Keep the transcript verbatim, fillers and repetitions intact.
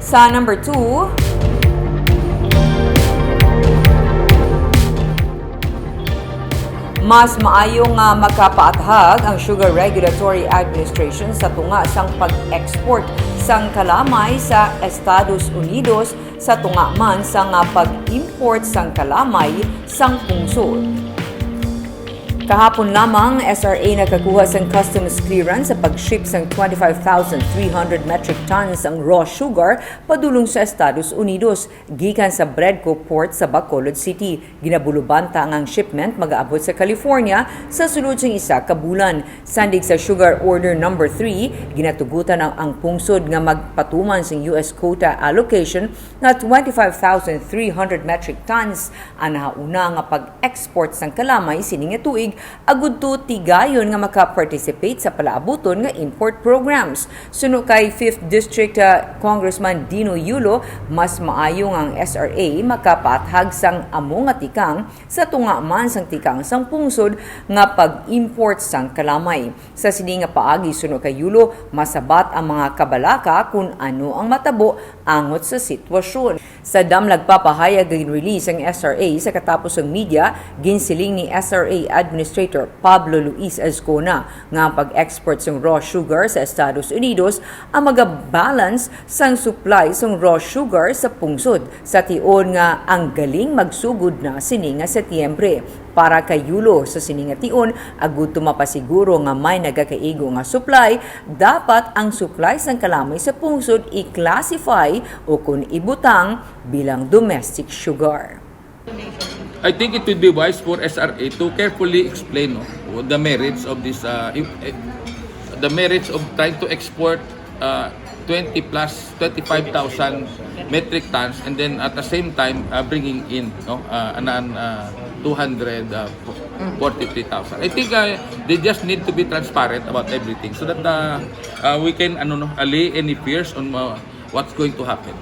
Sa number two, mas maayo nga makapaathag ang Sugar Regulatory Administration sa tunga sang pag-export sang kalamay sa Estados Unidos sa tunga man sa nga pag-import sang kalamay sang pungsod. Kahapon lamang, S R A nakakuha sang customs clearance sa pag-ship sang twenty-five thousand three hundred metric tons ang raw sugar padulong sa Estados Unidos gikan sa Bredco Port sa Bacolod City. Ginabulubanta nga ang shipment magaabot sa California sa sulod sang isa ka bulan. Sandig sa Sugar Order Number Three, ginatugutan ang, ang pungsod nga magpatuman sang U S quota allocation nga twenty-five thousand three hundred metric tons. Anahauna nga pag-export sang kalamay sini nga tuig, agud to tigayon nga maka-participate sa palaabuton nga import programs. Suno kay Fifth District, ah, Congressman Dino Yulo, mas maayo nga ang S R A makapaathag sang amo nga tikang sa tunga man sang tikang sang pungsod nga pag-import sang kalamay. Sa sini nga paagi, suno kay Yulo, masabat ang mga kabalaka kun ano ang matabo angot sa sitwasyon. Sa dam nagpapahayag, gin-release ang S R A sa katapos sang media. Ginsiling ni S R A Administrator Pablo Luis Azcona nga ang pag-export sang raw sugar sa Estados Unidos ang magabalance sang supply sang raw sugar sa pungsod, sa tion nga ang galing magsugod na sini nga Setyembre. Para kay Yulo, sa sini nga tion, agud to mapasiguro nga may nagakaigo nga supply, dapat ang supply sang kalamay sa pungsod i-classify o kon ibutang bilang domestic sugar. I think it would be wise for S R A to carefully explain, no, the merits of this, uh, if- eh, the merits of trying to export uh, twenty plus, twenty-five thousand metric tons, and then at the same time uh, bringing in, no, uh, anan, uh, two hundred forty-three thousand. I think uh, they just need to be transparent about everything so that uh, uh, we can, ano, no, allay any fears on uh, what's going to happen.